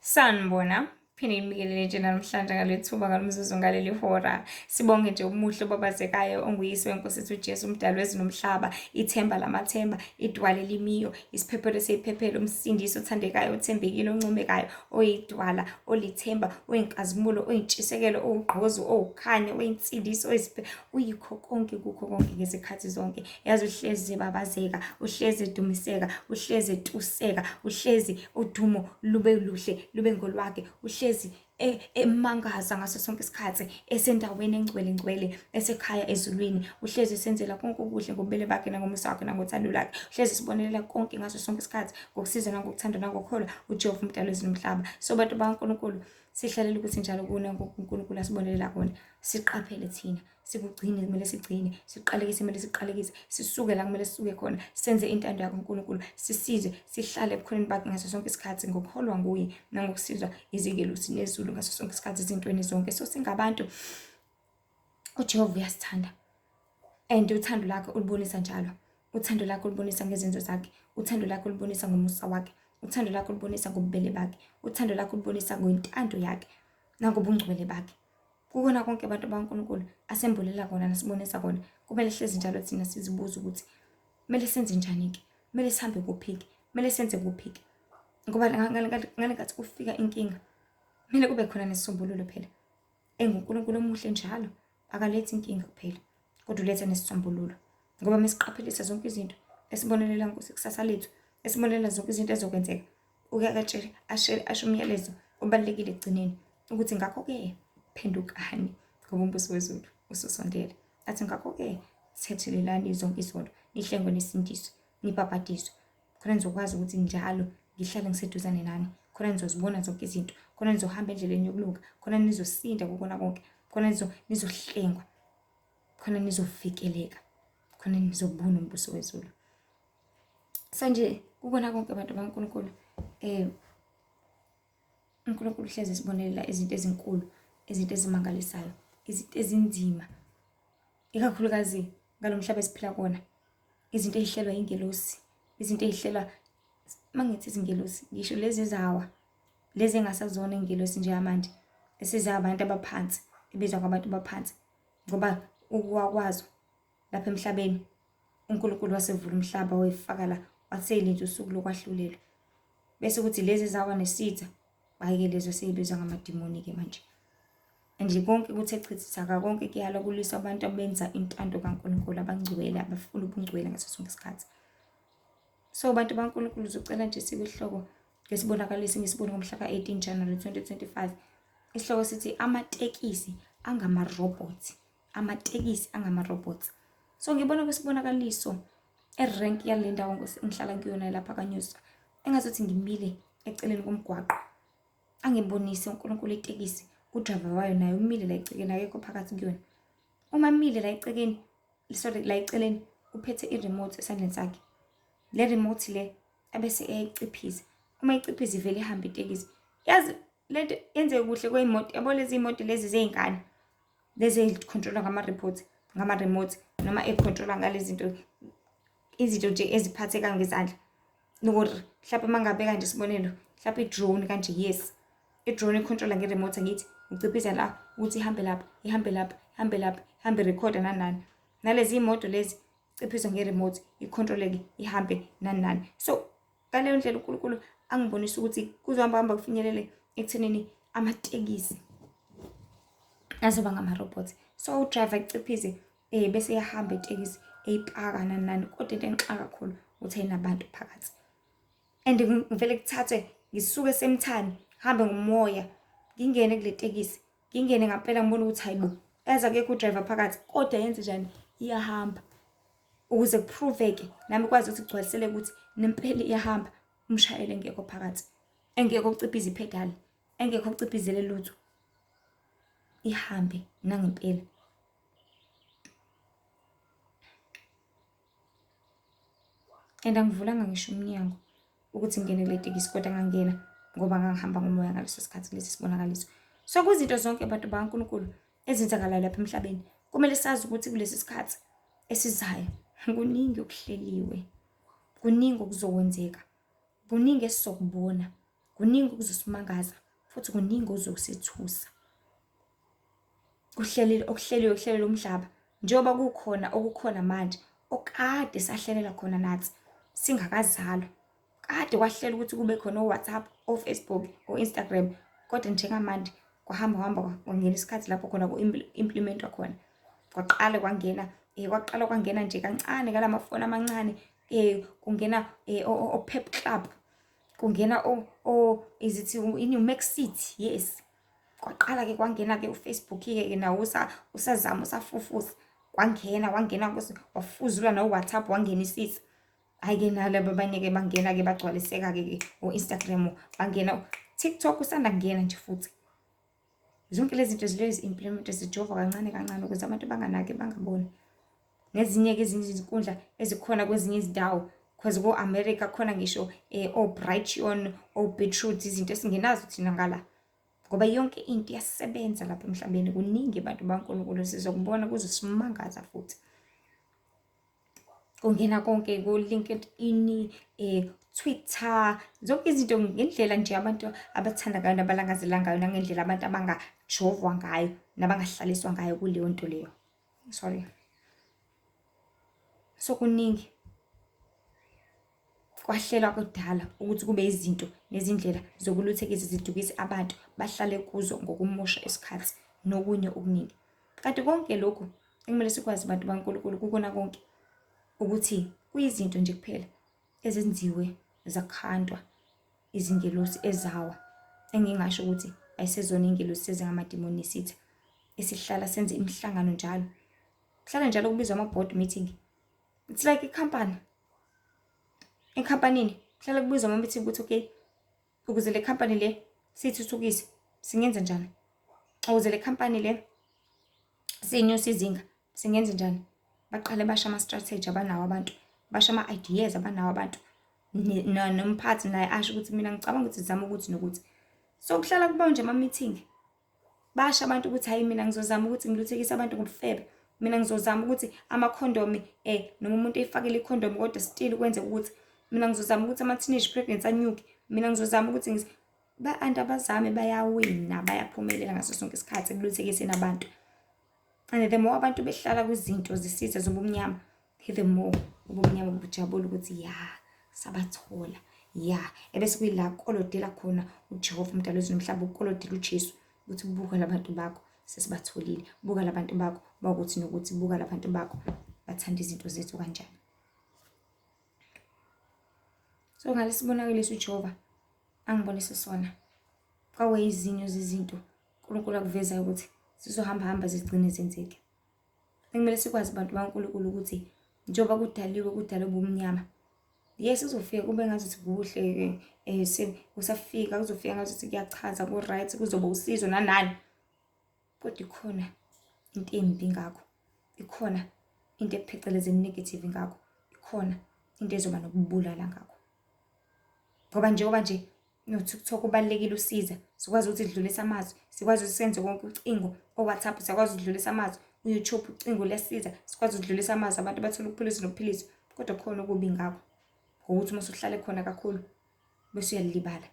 Sanibona. Phinde ngibikelele nje namhlanje ngalethuba ngalomzuzu ngaleli hora. Sibonge nje umuhle obabazekayo onguyise wenkosi ethu uJesu umdali wezulu nomhlaba, ithemba lamathemba, idwala elimiyo, isiphephelo seyiphephelo, umsindisi othandekayo, othembekile, oncomekayo, oyidwala, olithemba, oyinkazimulo, oyintshisekelo, owugqozi, owukhanya, oyinsindiso, oyisiphe, uyikho konke kukho konke ngezikhathi zonke. Yazi uhlezi ebabazeka, uhlezi edumiseka, uhlezi etuseka, uhlezi udumo lube luhle, lube ngolwakhe, uhlezi e, emangaza ngaso sonke isikhathi esendaweni engcwele ngcwele esekhaya ezulwini uhlezi esenzela konke okuhle ngobubele bakhe nangomusa wakhe nangothando lwakhe uhlezi esibonelela konke ngaso sonke isikhathi ngokusiza nangokuthanda nangokholwa uJehova umdali wezulu nomhlaba. So bantu bakaNkulunkulu sihlalela ukuthi njalo kuna uNkulunkulu asibonelela kona siqaphele thina sikugcine kumele sigcine siqalekise kumele siqalekise sisuke la kumele sisuke khona senze intando yakaNkulunkulu sisizwe sihlale ebukhoneni bakhe ngaso sonke isikhathi ngokukholwa nguye nangokusizwa izingelosi nezulu ngaso sonke isikhathi ezintweni zonke. So singabantu uJehova uyasithanda and uthando lakhe ulubonisa njalo. Uthando lakhe ulubonisa ngezenzo zakhe, uthando lakhe ulubonisa ngomusa wakhe, uthando lakhe ulubonisa ngobubele bakhe, uthando lakhe ulubonisa ngentando yakhe nangobungcwele bakhe. Kukona konke abantu bakaNkulunkulu asembulela kona nasibonisa kona. Kumele hlezi njalo thina sizibuze ukuthi kumele senze njani-ke, kumele sihambe kuphi-ke, kumele senze kuphi-ke. Ngoba ngale nkathi kufika inkinga, kumele kube khona nesisombululo phela. EnguNkulunkulu omuhle njalo, akalethi inkinga kuphela, kodwa uletha nesisombululo. Ngoba mesiqaphelisa zonke izinto esibonelela kusasa lethu, esibonelela zonke izinto ezokwenzeka, uke akatshele ashe asho umyalezo obalulekile ekugcineni ukuthi ngakho-ke phendukani ngoba umbuso wezulu ususondele. Athi ngakho-ke thethelelani zonke izono, nihlengwe nisindiswe, nibhabhadiswe khona nizokwazi ukuthi njalo ngihlale ngiseduzane nani, khona nizozibona zonke izinto, khona nizohamba endleleni yokulunga, khona nizosinda kukona konke, khona nizohlengwa, khona nizovikeleka, khona nizobona umbuso wezulu. So nje kukona konke abantu bakaNkulunkulu eh uNkulunkulu uhlezi esibonelela izinto ezinkulu, izinto ezimangalisayo, izinto ezinzima, ikakhulukazi ngalo mhlaba esiphila kuwona, izinto ey'hlelwa yingelosi, izinto ey'hlelwa, uma ngithi izingelosi ngisho lezi ezawa, lezi engasazona iy'ngelosi njengamanje, esezabantu abaphansi, ebizwa ngabantu abaphansi ngoba ukuwa kwazo lapha emhlabeni uNkulunkulu wasevula umhlaba wayifaka la waselinda usuku lokwahlulelwa. Bese kuthi lezi ezawa nesitha, hhayi-ke lezo sey'bizwa ngamadimoni-ke manje. And konke kuthe chithithaka konke kuyalwa kulwiswa abantu abenza intando kaNkulunkulu, abangcwele, abafuna ubungcwele ngaso sonke isikhathi. So bantu baNkulunkulu uzocela nje sikwihloko ngesibonakaliso engisibone ngomhla ka-18 January 2025. Isihloko sithi amatekisi angama-robots. Amatekisi angama-robots. So ngibona kwisibonakaliso erenki yale ndawo engihlala kuyona lapha KaNyuswa engazuthi ngimile eceleni komgwaqo angibonise uNkulunkulu itekisi udrayiva wayo naye umile la ecekeni akekho phakathi kuyona. Uma emile la ecekeni sorry la eceleni uphethe i-remote esandleni sakhe. Le remote le ebese eyayiciphiza uma iciphiza ivele ihambe itekisi. Yazi lento yenzeke kuhle kweyimoto yabo lezi imoto lezi zey'ngane lezi ey'khontrolwa ngama-remote ngama-remote noma ey'khontrolwa ngale zinto izinto nje eziphatheka ngezandla. Nokuthi mhlampe uma ngingabeka nje isibonelo mhlampe i-drone kanje yes, i-drone ikhontrolwa nge-remote angithi? Uciphiza la ukuthi ihambe lapha, ihambe lapha, ihambe lapha, ihambe irekhoda nani nani. Nalezi iy'moto lezi ciphizwa nge-remote ikhontroleke ihambe nani nani. So ngaleyo ndlela uNkulunkulu angibonisa ukuthi kuzohamba hamba kufinyelele ekuthenini amatekisi azoba ngama-robots. So udrayiva eciphize bese iyahamba itekisi eyipaka nani nani, kodwa into engixaka kakhulu ukuthi ayinabantu phakathi. And ngivele kuthathwe ngisuke esemthani ngihambe ngomoya ngingene kule tekisi ngingene ngampela ngibone ukuthi hayi bo yazi akekho udrayiva phakathi kodwa yenze njani iyahamba ukuze kuproveke nami kwazi ukuthi kugcwalisele ukuthi nempela iyahamba umshayeli engekho phakathi engekho uciphiza iphedali engekho uciphizele lutho ihambe nangempela. And angivulanga ngisho umnyango ukuthi ngingene kule tekisi kodwa ngangena ngoba ngangihamba ngomoya ngaleso sikhathi lesi sibonakaliso. So kuzinto zonke bantu bakaNkulunkulu ezenzakalayo lapha emhlabeni kumele sazi ukuthi kulesi sikhathi esizayo kuningi okuhleliwe, kuningi okuzokwenzeka, kuningi esizokubona. Kuningi okuzosimangaza futhi kuningi okuzosethusa. Kuhlelile okuhleliwe kuhlelelwe umhlaba njengoba kukhona okukhona manje okade sahlelela khona nathi singakazalwa. Kade kwahlelwa ukuthi kube khona o-WhatsApp, o-Facebook, o-Instagram kodwa njengamanje kwahamba kuhamba kwangena isikhathi lapho khona ku-implementwa khona. Kwaqala kwangena kwaqala kwangena nje kancane ngalamafoni amancane kungena o-Pep Club, kungena o is it ini u-Max City, yes. Kwaqala-ke kwangena-ke u-Facebook-ke ke nawo usazama usafufusa. Kwangena wangena wafuzula no-WhatsApp wangena isitha. Hhayi-ke nalaba abanye-ke bangena-ke bagcwaliseka-ke ke o-Instagram bangena TikTok usanda kungena nje futhi. Zonke lezi zinto zilezi implement zijova kancane kancane ukuze abantu banganaki bangaboni. Nezinye-ke ezinye izinkundla ezikhona kwezinye izindawo cause ko-America khona ngisho o-Brighteon, o-Beetroot izinto esingenazo thina ngala. Ngoba yonke into iyasebenza lapha emhlabeni kuningi bantu baNkulunkulu sizokubona kuzosimangaza futhi. Kungena konke ku-LinkedIn, Twitter, zonke izinto ngendlela nje abantu abathanda ngayo nabalangazela ngayo nangendlela abantu abangajovwa ngayo nabangahlaliswa ngayo kuleyo nto leyo. Sorry. So kuningi kwahlelwa kudala ukuthi kube izinto nezindlela zokuluthekisa zidukise abantu bahlale kuzo ngokumosha isikhathi nokunye okuningi. Kanti konke lokhu ekumele sikwazi bantu baNkulunkulu kukona konke ukuthi kuyizinto nje kuphela ezenziwe zakhandwa izingelosi ezawa engingasho ukuthi ayisezona ingelosi sezingamadimoni nesitha esihlala senze imihlangano njalo kuhlala njalo kubizwa ama-board meeting. It's like ikhampani ekhampanini kuhlala kubizwa ama-meeting ukuthi okay ukuze le khampani le siyithuthukise singenza njani, ukuze le khampani le siyinyuse izinga singenza njani. Baqale basho ama-strategy abanawo abantu, basho ama-ideas abanawo abantu, nomphathi naye asho ukuthi mina ngicabanga ukuthi sizame ukuthi nokuthi. So kuhlala kuba nje ama-meeting basho abantu ukuthi hhayi mina ngizozama ukuthi ngiluthekise abantu ngobufebe, mina ngizozama ukuthi amakhondomi noma umuntu eyifakile ikhondomi kodwa still kwenzeka ukuthi mina ngizozama ukuthi ama-teenage pregnancy anyuke, mina ngizozama ukuthi ba-anti abazame bayawina bayaphumelela ngaso sonke isikhathi ekuluthekiseni abantu. And the more abantu behlala kwizinto zesitha zobumnyama, the more ubumnyama bujabula ukuthi ya sabathola ya ebese kuyila kolodela khona uJehova umdali wezulu nomhlaba ukolodela uJesu ukuthi buka labantu bakho sesibatholile, buka labantu bakho bakuthi nokuthi, buka labantu bakho bathanda izinto zethu kanjani. So ngalesibonakaliso uJehova angibonise sona kwakuyizinyo zezinto uNkulunkulu akuvezayo ukuthi zizohamba hamba zigcine zenzeke. Ekumele sikwazi bantu baNkulunkulu ukuthi njengoba kudaliwe kudalwe ubumnyama, yes kuzofika kube ngazuthi kuhle kusafika kuzofika ngazuthi kuyachaza ku-right kuzoba usizo nanani, kodwa ikhona into embi ngakho, ikhona into ephecelezi negative ngakho, ikhona into ezoba nokubulala ngakho. Ngoba njengoba nje no-TikTok ubalulekile usiza, sikwazi ukuthi sidlulise amazwi, sikwazi ukuthi senze konke ucingo, o-WhatsApp siyakwazi ukudlulisa amazwi, u-YouTube ucingo luyasiza, sikwazi ukudlulisa amazwi abantu bathole ukuphiliswa nokuphiliswa, kodwa khona okubi ngakho ngokuthi uma usuhlale khona kakhulu bese uyalibala,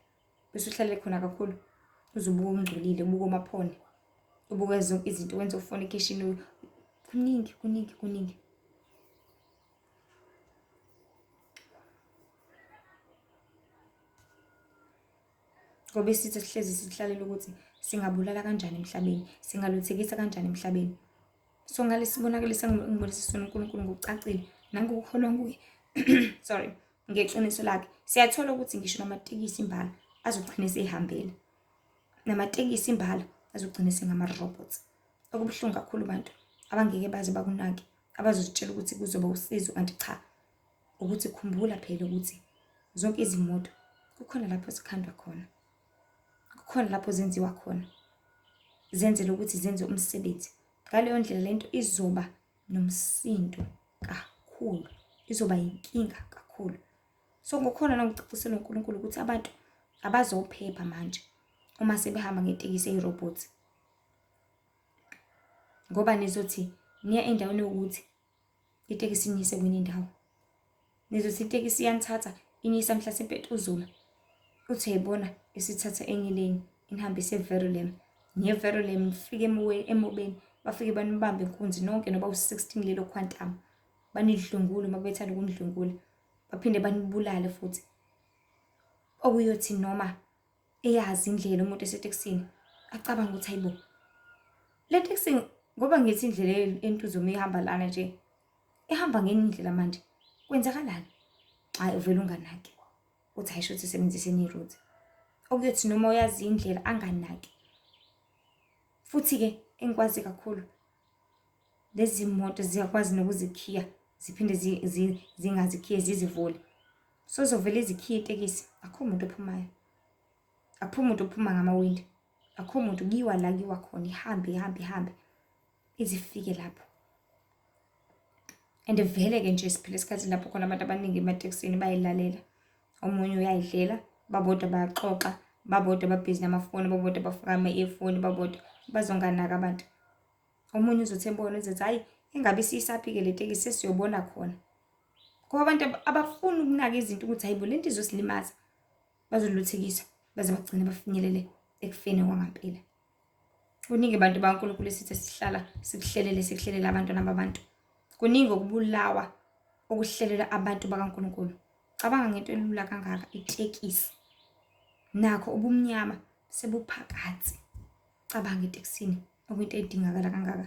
bese uhlale khona kakhulu uze ubuke ungcolile, ubuke omaphone, ubuke zonke izinto, wenze u-fornication, kuningi kuningi kuningi. Ngoba isitha sihlezi sihlalela ukuthi singabulala kanjani emhlabeni, singaluthekisa kanjani emhlabeni. So ngalesibonakaliso engibonisa sona uNkulunkulu ngokucacile nangokukholwa nguye sorry ngeqiniso lakhe, siyathola ukuthi ngisho namatekisi imbala azogcina esehambela, namatekisi imbala azogcina esengama-robots. Okubuhlungu kakhulu bantu abangeke baze bakunake, abazozitshela ukuthi kuzoba usizo kanti cha, ukuthi khumbula phela ukuthi zonke izimoto kukhona lapho zikhandwa khona, kukhona lapho zenziwa khona, zenzele ukuthi zenze umsebenzi. Ngaleyo ndlela lento izoba nomsindo kakhulu, izoba yinkinga kakhulu. So ngokhona nangokucacisela uNkulunkulu ukuthi abantu abazophepha manje uma sebehamba ngetekisi eyi-robots, ngoba nizothi niya endaweni yokuthi itekisi iniyise kwenye indawo, nizothi itekisi iyanithatha iniyisa mhlasimpe eNtuzuma, Uthi uyayibona isithatha enye lane inihambise eVerulam. Niye eVerulam nifike emobeni bafike banibambe inkunzi nonke noba u-16 lelo quantum. Banidlwengule uma bethanda ukunidlwengula. Baphinde banibulale futhi. Okuyothi noma eyazi indlela umuntu esetekisini acabanga ukuthi hayibo le tekisi ngoba ngithi indlela entuzuma ihamba lana nje ihamba ngenye indlela manje kwenzakalani hayi uvele unganaki uthi hayi shuthi sebenzise enye i-route okuyothi noma uyazi indlela anganaki futhi-ke engikwazi kakhulu lezi moto ziyakwazi nokuzikhiya ziphinde zingazikhiye zizivule so zovele izikhiye itekisi akukho muntu ophumayo akukho muntu ophuma ngamawindi akukho muntu kuyiwa la kuyiwa khona ihambe ihambe ihambe izifike lapho and vele-ke nje siphila esikhathini lapho khona abantu abaningi ematekisini bayilalela omunye uyayidlela babodwa bayaxoxa babodwa babhizi namafoni babodwa bafaka ama-earphone babodwa bazonganaki abantu omunye uzothi ebona uzothi hhayi ingabe isiyisaphi-ke le tekisi sesiyobona khona ngoba abantu abafuni ukunaka izinto ukuthi hayi bo le nto izosilimaza bazoluthekisa baze bagcine bafinyelele ekufeni kwangampela Kuningi bantu baNkulunkulu esithi sihlala sikuhlelele sikuhlelela abantwana babantu. Kuningi okubulawa okuhlelela abantu bakaNkulunkulu. Cabanga ngento elula kangaka itekisi. Nakho ubumnyama sebuphakathi. Cabanga etekisini okuyinto edingakala kangaka.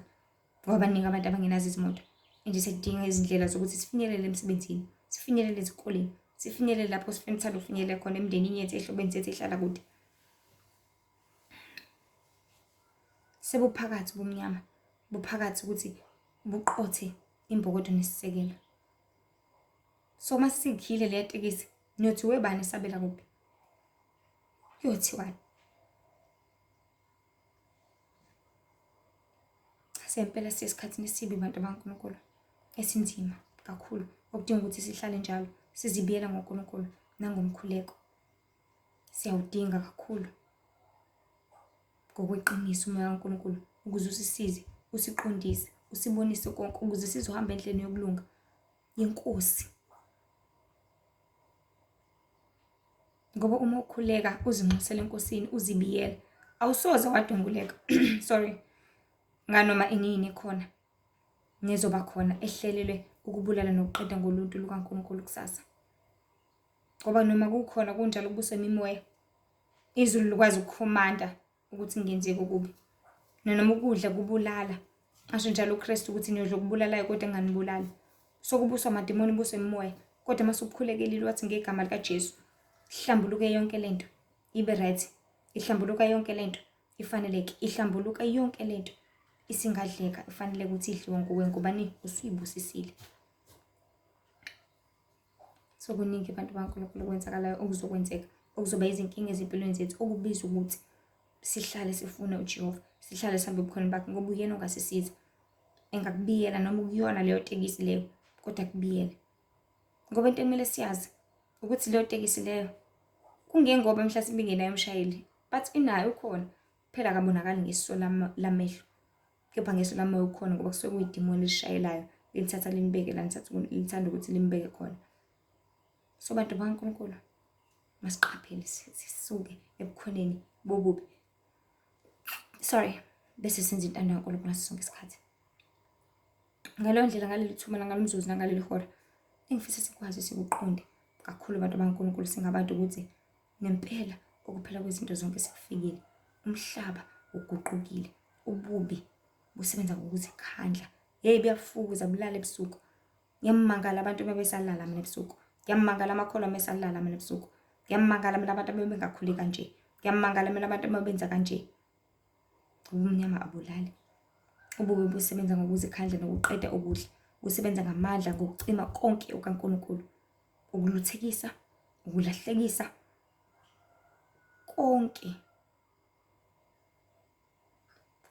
Ngoba baningi abantu abangenazo izimoto. Manje sekudinga izindlela zokuthi sifinyelele emsebenzini, sifinyelele ezikoleni, sifinyelele lapho sithanda ukufinyelela khona emndenini yethu, ehlobeni zethu ehlala kude. Sebuphakathi ubumnyama, buphakathi ukuthi buqothe imbokodo nesisekelo. So uma sikhile leya tekisi niyothi webani esabela kuphi? Kuyothiwani? Sempela sisesikhathini esibi bantu bakaNkulunkulu esinzima kakhulu okudinga ukuthi sihlale njalo sizibiyela ngoNkulunkulu nangomkhuleko. Siyawudinga kakhulu ngokweqiniso umoya kaNkulunkulu ukuze usisize, usiqondise, usibonise konke ukuze sizohamba endleleni yokulunga yeNkosi. Ngoba uma ukhuleka uzinxusela eNkosini uzibiyela, awusoze wadunguleka sorry nganoma inini ekhona nezoba khona ehlelelwe ukubulala nokuqeda ngoluntu lukaNkulunkulu kusasa. Ngoba noma kukhona kunjalo kubuswa imimoya, izulu likwazi ukukhomanda ukuthi kungenzeki okubi. Nanoma ukudla kubulala, asho njalo uKristu ukuthi niyodla okubulalayo kodwa enganibulali. So kubuswa amadimoni, kubuswa imimoya, kodwa uma sukukhulekelile wathi ngegama likaJesu, ihlambuluke yonke lento, ibe right, ihlambuluka yonke lento, ifaneleke, ihlambuluka yonke lento, isingadleka, ifanele ukuthi idliwe nguwe ngoba ni usuyibusisile. So kuningi abantu bakaNkulunkulu okwenzakalayo okuzokwenzeka okuzoba izinkinga ezimpilweni zethu okubiza ukuthi sihlale sifune uJehova, sihlale sihambe ebukhoneni bakhe ngoba uyena ongasisiza. Engakubiyela noma ukuyona leyo tekisi leyo kodwa akubiyele. Ngoba into ekumele siyazi ukuthi leyo tekisi leyo kungengoba mhlasimbe ingenayo umshayeli but inayo ukhona phela akabonakali ngeso lamehlo. Kepha ngeso lamoya ukhona ngoba kusuke kuyidimoni elishayelayo lilithatha linibeke la lithanda ukuthi limbeke khona. So bantu bakaNkulunkulu masiqaphele sisuke ebukhoneni bobubi. Sorry, bese senza intando kaNkulunkulu ngaso sonke isikhathi. Ngaleyo ndlela ngaleli thuba nangalo mzuzu nangaleli hora engifisa sikwazi sikuqonde kakhulu abantu bakaNkulunkulu singabantu ukuthi Ngempela ukuphela kwezinto zonke sekufikile. Umhlaba uguqukile. Ububi busebenza ngokuzikhandla. Yeyi buyafukuza bulala ebusuku. Ngiyamangala abantu uma besalala mina ebusuku. Ngiyamangala amakholwa uma esalala mina ebusuku. Ngiyamangala mina abantu uma bengakhuli kanje. Ngiyamangala mina abantu uma benza kanje. Ubumnyama abulali. Ububi busebenza ngokuzikhandla nokuqeda ukudla. Busebenza ngamandla ngokucima konke okaNkulunkulu. Ukuluthekisa, ukulahlekisa konke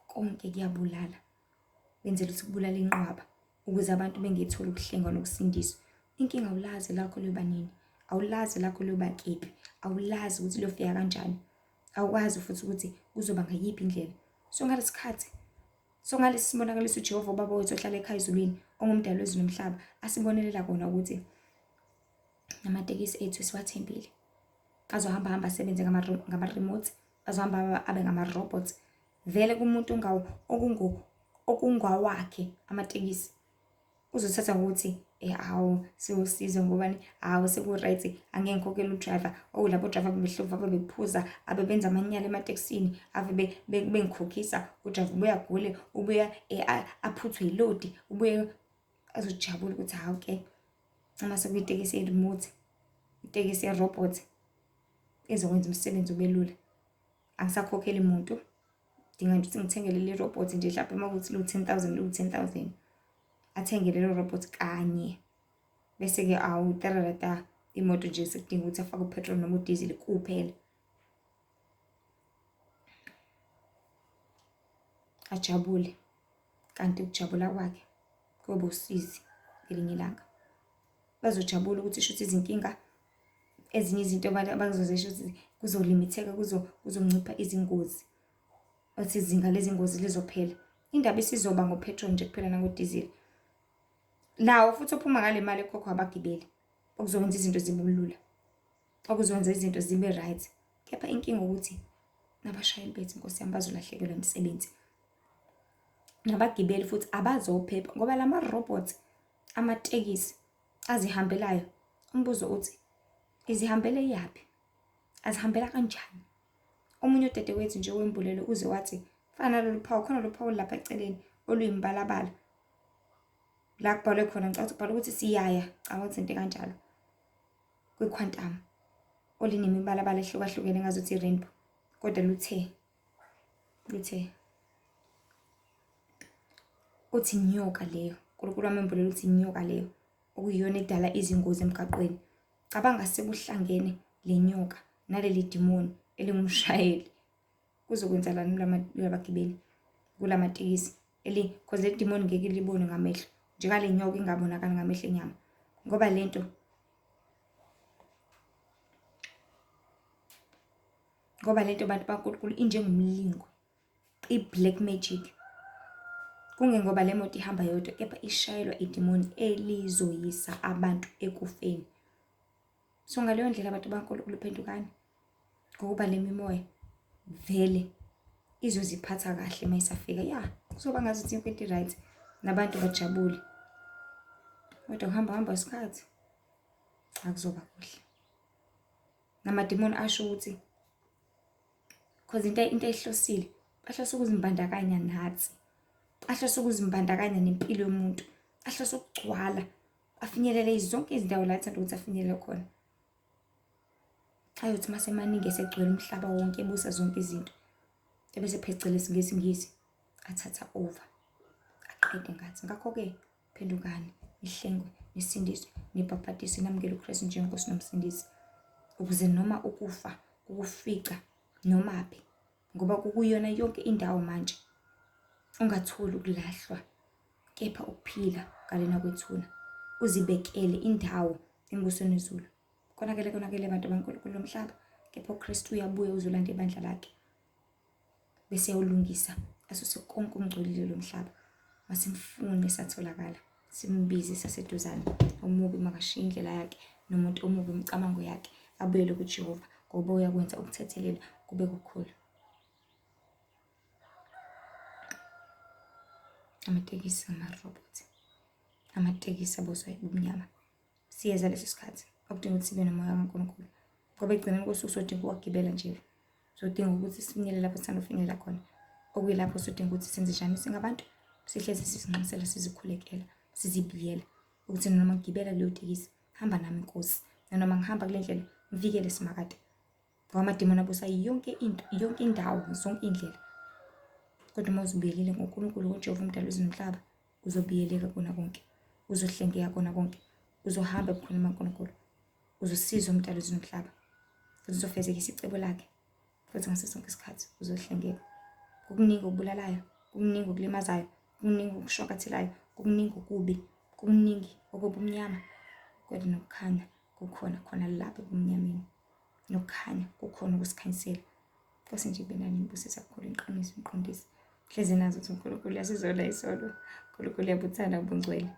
konke kuyabulala. Benzela ukuthi kubulale inqwaba ukuze abantu bengetholi ukuhlengwa nokusindiswa. Inkinga awulazi lakho liyoba nini, awulazi lakho liyoba kephi, awulazi ukuthi liyofika kanjani, awukwazi futhi ukuthi kuzoba ngayiphi indlela. So ngalesi khathi So ngalesi sibonakaliso uJehova uBaba wethu ohlala ekhaya ezulwini ongumdali wezulu nomhlaba asibonelela kona ukuthi namatekisi ethu siwathembile. Azohamba hamba asebenze ngama-remote, azohamba abe ngama-robots. Vele kumuntu okungawakhe amatekisi uzothatha ngokuthi hawu siwusizo ngobani, hawu seku-right, angeke ngikhokhele u-driver. Oh, labo driver bebehlupha, ave bephuza, ave benza amanyala ematekisini, ave bengikhokhisa. U-driver ubuye agule, ubuye aphuthwe yilodi, ubuye azojabula ukuthi hawu ke uma sekuyitekisi ye-remote, itekisi ye-robot ezokwenza umsebenzi ube lula. Angisakhokheli muntu, dinga nje ukuthi ngithenge leli robot nje, mhlawumbe uma kuwukuthi liwu-10 000, liwu-10 000, athenge lelo robot kanye, bese-ke awu tararata, imoto nje sekudinga ukuthi afake u-petrol noma udizili kuphela. Ajabule, kanti ukujabula kwakhe kuyoba usizi ngelinye ilanga. Bazojabula ukuthi shuthi izinkinga, ezinye izinto abazozisho ukuthi kuzolimitheka, kuzoncipha izingozi, bathi izinga lezingozi lizophela. Indaba isizoba ngo-petrol nje kuphela nangodizili, nawo futhi ophuma ngale mali ekhokhwa abagibeli, okuzokwenza izinto zibe lula, okuzokwenza izinto zibe right. Kepha inkinga ukuthi nabashayeli bethu, Nkosi yami, bazolahlekelwa imisebenzi, nabagibeli futhi abazophepha, ngoba lama-robots amatekisi azihambelayo, umbuzo uthi izihambele iyaphi, azihambela kanjani? Omunye udadewethu nje wembulelo uze wathi fana nalolu phawu, khona lolu phawu lapha eceleni oluyimbalabala la kubhalwe khona, ngicabanga ukuthi kubhalwe ukuthi siyaya, ngicabanga ukuthi into kanjalo kwi-quantum, olinemibalabala ehlukahlukene ngazuthi i-rainbow, kodwa luthe uthi inyoka leyo. uNkulunkulu wami embulela ukuthi inyoka leyo okuyiyona edala izingozi emgaqweni. Cabanga sekuhlangene le nyoka naleli dimoni elingumshayeli, kuzokwenzakalani kulabagibeli kulamatekisi? Eli cause le dimoni ngeke libone ngamehlo njengale nyoka ingabonakali ngamehlo enyama, ngoba lento bantu baNkulunkulu injengomlingo, i-black magic. Kungengoba le moto ihamba yodwa, kepha ishayelwa idimoni elizoyisa abantu ekufeni. So ngaleyo ndlela, abantu baNkulunkulu, phendukani, ngokuba le mimoya vele izoziphatha kahle uma isafika. Ya, kuzoba ngazuthi yonke into i-right, nabantu bajabule, kodwa kuhamba hamba isikhathi akuzoba kuhle. Namadimoni asho ukuthi cause into ayihlosile, bahlose ukuzimbandakanya nathi, ahlose ukuzimbandakanya nempilo yomuntu, ahlose ukugcwala, afinyelele zonke izindawo la athanda ukuthi afinyelele khona. Ayothi mase emaningi esegcwele umhlaba wonke, ebusa zonke izinto, ebese phecelezi ngesiNgisi athatha over, aqede ngathi. Ngakho-ke phendukani, nihlengwe, nisindiswe, nibhabhadiswe, namukele uKristu njengenkosi nomsindisi, ukuze noma ukufa kukufica nomaphi, ngoba kukuyona yonke indawo manje, ungatholi ukulahlwa kepha ukuphila ngalena kwethuna, uzibekele indawo embusweni wezulu. Konakele, konakele abantu baNkulunkulu lomhlaba, kepha uKristu uyabuya uzolanda ibandla lakhe, bese eyawulungisa, asuse konke okungcolile lo mhlaba. Masimfune satholakala, simbize saseduzane. Omubi makashiye indlela yakhe, nomuntu omubi imicabango yakhe, abuyele kuJehova, ngoba uyakwenza ukuthethelela kube kukhulu. Amatekisi amarobhothi, amatekisi abuswa ubumnyama. Siyeza leso sikhathi okudinga ukuthi sibe nomoya kaNkulunkulu, ngoba ekugcineni kosuku sodinga ukuwagibela nje, sodinga ukuthi sifinyelele lapho sithanda ukufinyelela khona, okuyilapho sodinga ukuthi senze njani singabantu, sihlezi sizinxusela, sizikhulekela, sizibiyela ukuthi noma ngigibela kuleyo tekisi, hamba nami Nkosi, nanoma ngihamba kule ndlela, ngivikele Simakade, ngoba amadimoni abusa yonke into, yonke indawo, zonke iy'ndlela. Kodwa uma uzibuyelile ngoNkulunkulu, ngoJehova umdali wezulu nomhlaba, uzobiyeleka kona konke, uzohlengeka kona konke, uzohamba ebukhoneni bukaNkulunkulu, uzosizwa umdali wezulu nomhlaba, futhi uzofezekisa icebo lakhe, futhi ngaso sonke isikhathi uzohlengeka. Kukuningi okubulalayo, kukuningi okulimazayo, kukuningi okushwakathelayo, kukuningi okubi, kukuningi okobumnyama, kodwa nokukhanya kukhona khona lapho ebumnyameni, nokukhanya kukhona ukusikhanyisela. Nkosi nje ibe nani, nibusise kakhulu, niqinise, niqondise. Hlezi nazi ukuthi uNkulunkulu uyasizwela isono, uNkulunkulu uyabuthanda ubungcwele.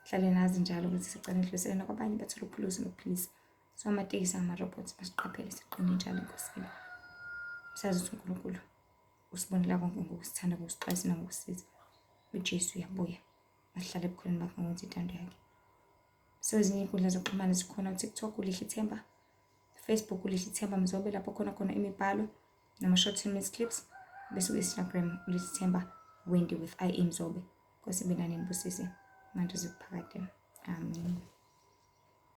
Hlale nazi njalo ukuthi sicela nidlulisele nakwabanye bathole ukuphulusa nokuphilisa. So amatekisi angama-robots, masiqaphele siqine njalo eNkosini. Sazi ukuthi uNkulunkulu usibonela konke ngokusithanda, ngokusixwayisa nangokusiza. UJesu uyabuya, masihlale ebukhoneni bakhe ngokwenza intando yakhe. So ezinye iy'nkundla zokuxhumana zikhona, uTikTok uLihle Ithemba, Facebook uLihle Ithemba Mzobe, lapho khona khona imibhalo nama-short 10 minutes clips, bese ku-Instagram uLihle Ithemba Wendy with I A Mzobe. Nkosi ibe nani, nibusise manje kuze kuphakade. Amen.